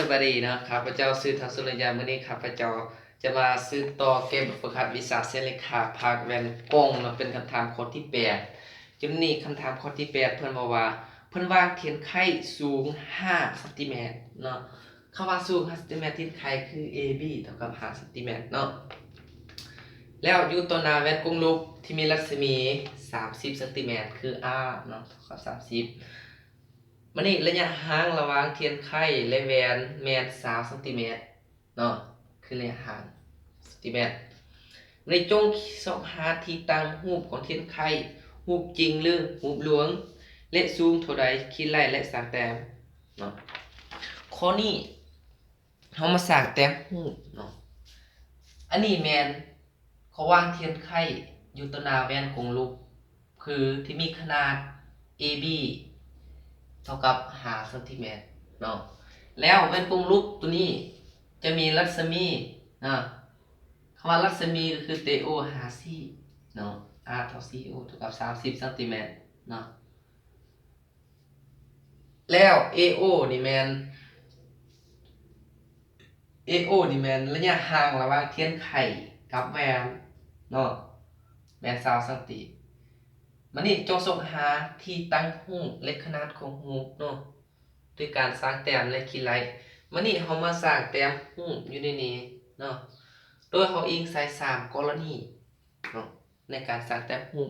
ສະບາຍດີເນາະ ຂ້າພະເຈົ້າຊື່ ທັນສຸລິຍາ ມື້ນີ້ຂ້າພະເຈົ້າຈະມາສືບຕໍ່ແກ້ບົດຝຶກຫັດວິຊາເສດເລຂາ ພາກແວ່ນກົງເນາະ ເປັນຄຳຖາມຂໍ້ທີແປດ. ຈຸດນີ້ຄຳຖາມຂໍ້ທີແປດ ເພິ່ນເວົ້າວ່າ ເພິ່ນວາງທຽນໄຂສູງຫ້າຊັງຕີແມັດເນາະ. ຄຳວ່າສູງຫ້າຊັງຕີແມັດ ທຽນໄຂຄື ເອບີ ເທົ່າກັບຫ້າຊັງຕີແມັດເນາະ ແລ້ວຢູ່ຕໍ່ໜ້າແວ່ນກົງລຸບທີ່ມີລັດສະໝີສາມສິບຊັງຕີແມັດ ຄື R ເນາະ ເທົ່າກັບສາມສິບ. ບາດນີ້ໄລຍະຫ່າງລະຫວ່າງທຽນໄຂ ແລະ ແວ່ນແມ່ນຊາວຊັງຕີແມັດເນາະ ຄືໄລຍະຫ່າງຊັງຕີແມັດ. ບາດນີ້ຈົ່ງຊອກຫາທີ່ຕັ້ງຮູບຂອງທຽນໄຂ ຮູບຈິງ ຫຼື ຮູບລວງ ແລະ ສູງເທົ່າໃດ ຂີດໄລ່ ແລະ ສ້າງແຕ້ມເນາະ. ຂໍ້ນີ້ ເຮົາມາສ້າງແຕ້ມຮູບເນາະ. ອັນນີ້ແມ່ນເຂົາວາງທຽນໄຂຢູ່ຕໍ່ໜ້າແວ່ນກົງລຸບ ຄືທີ່ມີຂະໜາດ ເອບີ ເທົ່າກັບຫ້າຊັງຕີແມັດເນາະ. ແລ້ວແວ່ນກົງລຸບໂຕນີ້ຈະມີລັດສະໝີເນາະ ຄຳວ່າລັດສະໝີກໍຄື T O ຫາ C ເນາະ R ເທົ່າ C O ເທົ່າກັບສາມສິບຊັງຕີແມັດເນາະ. ແລ້ວ A O ນີ້ແມ່ນ A O ນີ້ແມ່ນໄລຍະຫ່າງລະຫວ່າງທຽນໄຂກັບແວ່ນເນາະ ແມ່ນຊາວຊັງຕີ. ບາດນີ້ຈົ່ງຊອກຫາທີ່ຕັ້ງຮູບ ແລະ ຂະໜາດຂອງຮູບເນາະ ໂດຍການສ້າງແຕ້ມ ແລະ ຂີດໄລ່. ບາດນີ້ເຮົາມາສ້າງແຕ້ມຮູບຢູ່ໃນນີ້ເນາະ ໂດຍເຮົາອີງໃສ່ສາມກໍລະນີເນາະ ໃນການສ້າງແຕ້ມຮູບ.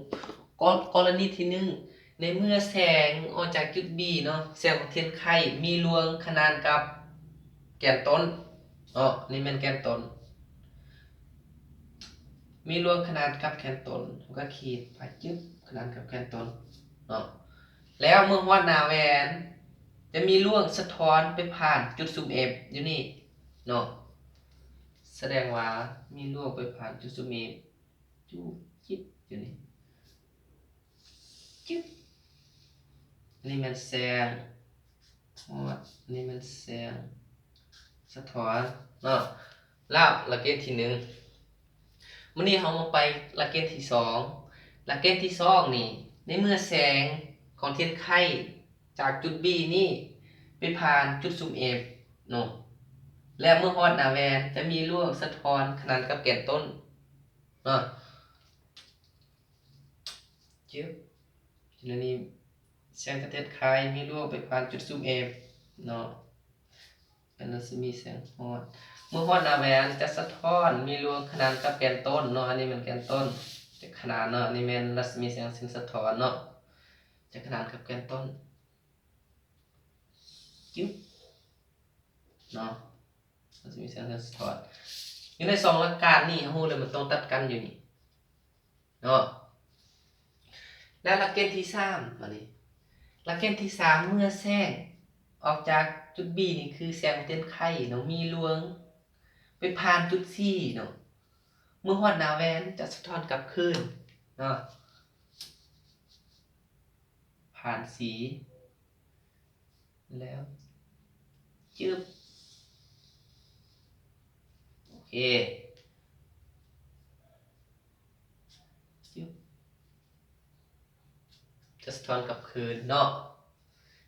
ກໍ ກໍລະນີທີໜຶ່ງ ໃນເມື່ອແສງອອກຈາກຈຸດ B ເນາະ ແສງຂອງທຽນໄຂມີລວງຂະໜານກັບແກນຕົ້ນເນາະ ນີ້ແມ່ນແກນຕົ້ນ ມີລວງຂະໜານກັບແກນຕົ້ນ ເຮົາກໍຂີດໄປ ຈຶບ ຂະໜານກັບແກນຕົ້ນເນາະ. ແລ້ວເມື່ອຮອດໜ້າແວ່ນ ຈະມີລວງສະທ້ອນໄປຜ່ານຈຸດຊຸມ F ຢູ່ນີ້ເນາະ ສະແດງວ່າມີລວງໄປຜ່ານຈຸດຊຸມ F ຈຸບ ຈິບ ຢູ່ນີ້ ຈຶບ ອັນນີ້ແມ່ນແສງຮອດ ອັນນີ້ແມ່ນແສງສະທ້ອນເນາະ. ແລ້ວຫຼັກເກນທີໜຶ່ງ ມື້ນີ້ເຮົາມາໄປຫຼັກເກນທີສອງ. ຫຼັກເກນທີສອງນີ້ ໃນເມື່ອແສງຂອງທຽນໄຂຈາກຈຸດ B ນີ້ໄປຜ່ານຈຸດຊຸມ F ເນາະ ແລ້ວເມື່ອຮອດໜ້າແວ່ນ ຈະມີລວງສະທ້ອນຂະໜານກັບແກນຕົ້ນເນາະ. ຈຶບ ທີນີ້ແສງກະແທກໄຂມີລວງໄປຜ່ານຈຸດຊຸມ F ເນາະ ເປັນລັດສະໝີແສງຮອດ. ເມື່ອຮອດໜ້າແວ່ນຈະສະທ້ອນ ມີລວງຂະໜານກັບແກນຕົ້ນເນາະ ອັນນີ້ແມ່ນແກນຕົ້ນຈະຂະໜານເນາະ ອັນນີ້ແມ່ນລັດສະໝີແສງເຊິ່ງສະທ້ອນເນາະ ຈະຂະໜານກັບແກນຕົ້ນ ຈຶບ ເນາະ ມັນຈະມີແສງສະທ້ອນ. ຢູ່ໃນສອງຫຼັກການນີ້ ເຮົາຮູ້ແລ້ວມັນຕ້ອງຕັດກັນຢູ່ນີ້ເນາະ. ແລ້ວຫຼັກເກນທີສາມ ບາດນີ້ ຫຼັກເກນທີສາມ ເມື່ອແສງອອກຈາກຈຸດ B ນີ້ ຄືແສງຂອງທຽນໄຂເນາະ ມີລວງໄປຜ່ານຈຸດ C ເນາະ ເມື່ອຮອດໜ້າແວ່ນຈະສະທ້ອນກັບຄືນເນາະ ຜ່ານ C ແລ້ວ ຈຶບ ໂອເຄ ຈຶບ ຈະສະທ້ອນກັບຄືນເນາະ.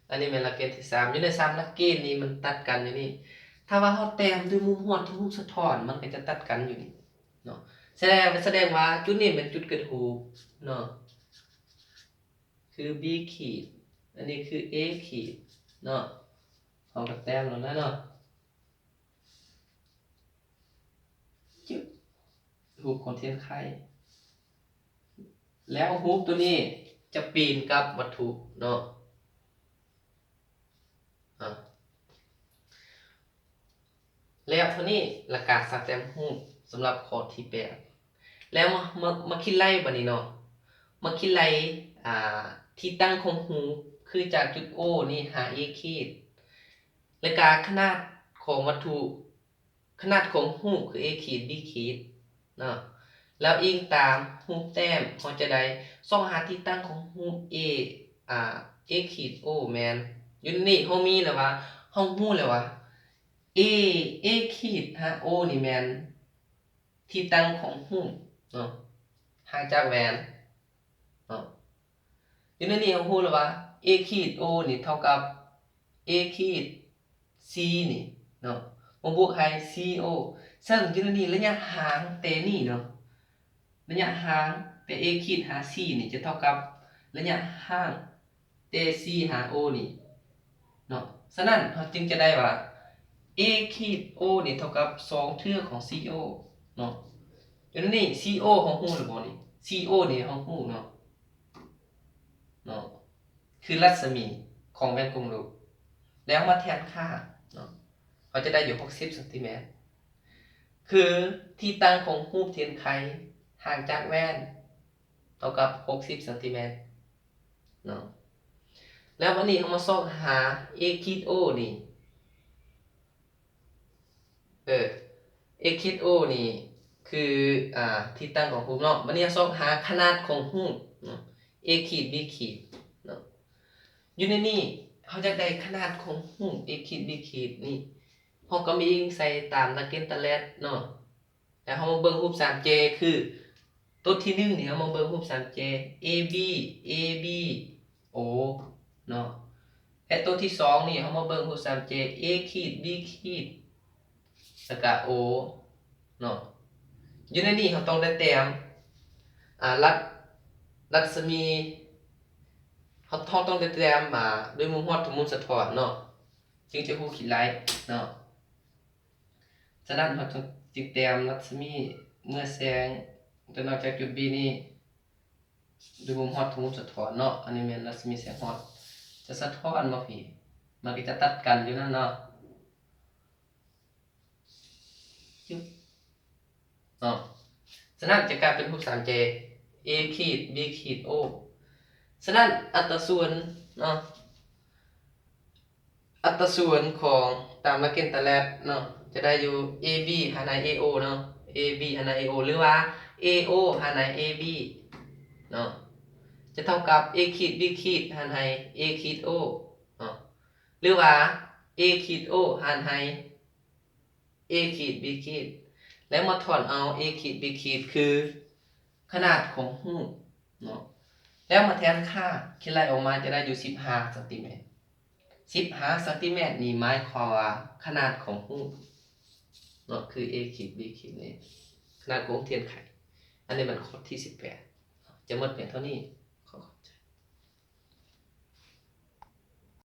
ອັນນີ້ແມ່ນຫຼັກເກນທີສາມ. ຢູ່ໃນສາມຫຼັກເກນນີ້ມັນຕັດກັນຢູ່ນີ້. ຖ້າວ່າເຮົາແຕ້ມດ້ວຍມຸມຮອດທີ່ຮູບສະທ້ອນ ມັນກໍຈະຕັດກັນຢູ່ນີ້ເນາະ. ສະແດງ ສະແດງວ່າຈຸດນີ້ແມ່ນຈຸດເກີດຮູບເນາະ. ຄື B ຂີດ ອັນນີ້ຄື A ຂີດເນາະ. ເຮົາກໍແຕ້ມແລ້ວນະເນາະ. ຈຶບ ຮູບຂອງທຽນໄຂ ແລ້ວຮູບໂຕນີ້ຈະປີ້ນກັບວັດຖຸເນາະ. ອາ ແລ້ວເທົ່ານີ້ ຫຼັກການສ້າງແຕ້ມຮູບສຳລັບຂໍ້ທີແປດ. ແລ້ວມາ ມາ ມາຄິດໄລ່ບາດນີ້ເນາະ. ມາຄິດໄລ່ ອາ ທີ່ຕັ້ງຂອງຮູບ ຄືຈາກຈຸດ O ນີ້ຫາ A ຂີດ ແລ້ວກະຂະໜາດຂອງວັດຖຸ ຂະໜາດຂອງຮູບຄື A ຂີດ B ຂີດເນາະ. ແລ້ວອີງຕາມຮູບແຕ້ມ ເຮົາຈະໄດ້ຊອກຫາທີ່ຕັ້ງຂອງຮູບ A ອາ A ຂີດ O ແມ່ນ ຢູ່ນີ້ເຮົາມີແລ້ວວ່າ ເຮົາຮູ້ແລ້ວວ່າ A A ຂີດຫາ O ນີ້ແມ່ນທີ່ຕັ້ງຂອງຮູບເນາະ ຫ່າງຈາກແວ່ນເນາະ. ຢູ່ໃນນີ້ເຮົາຮູ້ແລ້ວວ່າ A ຂີດ O ນີ້ເທົ່າກັບ A ຂີດ C ນີ້ ເນາະ ມາບວກໃຫ້ C O ເຊິ່ງຢູ່ໃນນີ້ ໄລຍະຫ່າງແຕ່ນີ້ເນາະ ໄລຍະຫ່າງແຕ່ A ຂີດຫາ C ນີ້ຈະເທົ່າກັບໄລຍະຫ່າງແຕ່ C ຫາ O ນີ້ເນາະ. ສະນັ້ນເຮົາຈຶ່ງຈະໄດ້ວ່າ A ຂີດ O ນີ້ເທົ່າກັບສອງເທື່ອຂອງ C O ເນາະ. ຢູ່ໃນນີ້ C O ເຮົາຮູ້ແລ້ວບໍ່ນີ້? C O ນີ້ເຮົາຮູ້ເນາະ ເນາະ ຄືລັດສະໝີຂອງແວ່ນກົງລູກ ແລ້ວເຮົາມາແທນຄ່າເນາະ ເຮົາຈະໄດ້ຢູ່ຫົກສິບຊັງຕີແມັດ ຄືທີ່ຕັ້ງຂອງຮູບທຽນໄຂຫ່າງຈາກແວ່ນເທົ່າກັບຫົກສິບຊັງຕີແມັດເນາະ. ແລ້ວບັດນີ້ເຮົາມາຊອກຫາ A ຂີດ O ນີ້ ເອີ A ຂີດ O ນີ້ຄື ອ່າ ທີ່ຕັ້ງຂອງຮູບເນາະ. ບັດນີ້ເຮົາຊອກຫາຂະໜາດຂອງຮູບເນາະ A ຂີດ B ຂີດເນາະ. ຢູ່ໃນນີ້ເຮົາຢາກໄດ້ຂະໜາດຂອງຮູບ A ຂີດ B ຂີດນີ້ ເຮົາກໍມາອີງໃສ່ຕາມຫຼັກເກນຕາແລັດເນາະ. ແລ້ວເຮົາມາເບິ່ງຮູບສາມແຈ ຄືໂຕທີໜຶ່ງນີ້ ເຮົາມາເບິ່ງຮູບສາມແຈ A B A B O ເນາະ ແລະ ໂຕທີສອງນີ້ ເຮົາມາເບິ່ງຮູບສາມແຈ A ຂີດ B ຂີດ ແລ້ວກະ O ເນາະ. ຢູ່ໃນນີ້ເຮົາຕ້ອງໄດ້ແຕ້ມ ອ່າ ລັດ ລັດສະໝີ ເຮົາ ເຮົາຕ້ອງໄດ້ແຕ້ມ ອ່າ ດ້ວຍມຸມຮອດທາງມຸມສະທ້ອນເນາະ ຈຶ່ງຈະຮູ້ຂີດໄລ່ເນາະ. ສະນັ້ນເຮົາຈຶ່ງແຕ້ມລັດສະໝີເມື່ອແສງຈະອອກຈາກຈຸດ B ນີ້ ດ້ວຍມຸມຮອດທາງມຸມສະທ້ອນເນາະ. ອັນນີ້ແມ່ນລັດສະໝີແສງຮອດ ຈະສະທ້ອນມາພີ້ ມັນກໍຈະຕັດກັນຢູ່ນັ້ນເນາະ ເນາະ. ສະນັ້ນຈະກາຍເປັນຮູບສາມແຈ A ຂີດ B ຂີດ O. ສະນັ້ນອັດຕາສ່ວນເນາະ ອັດຕາສ່ວນຂອງຕາມຫຼັກເກນຕາແລັດເນາະ ຈະໄດ້ຢູ່ A B ຫານໃຫ້ A O ເນາະ A B ຫານໃຫ້ A O ຫຼືວ່າ A O ຫານໃຫ້ A B ເນາະ ຈະເທົ່າກັບ A ຂີດ B ຂີດຫານໃຫ້ A ຂີດ O ເນາະ ຫຼືວ່າ A ຂີດ O ຫານໃຫ້ A ຂີດ B ຂີດ ແລ້ວມາຖອນເອົາ A ຂີດ B ຂີດ ຄືຂະໜາດຂອງຮູບເນາະ ແລ້ວມາແທນຄ່າ ຄິດໄລ່ອອກມາຈະໄດ້ຢູ່ສິບຫ້າຊັງຕີແມັດ. ສິບຫ້າຊັງຕີແມັດນີ້ໝາຍຄວາມວ່າຂະໜາດຂອງຮູບເນາະ ຄື A ຂີດ B ຂີດນີ້ ຂະໜາດຂອງທຽນໄຂ. ອັນນີ້ມັນຂໍ້ທີສິບແປດ ຈະໝົດພຽງເທົ່ານີ້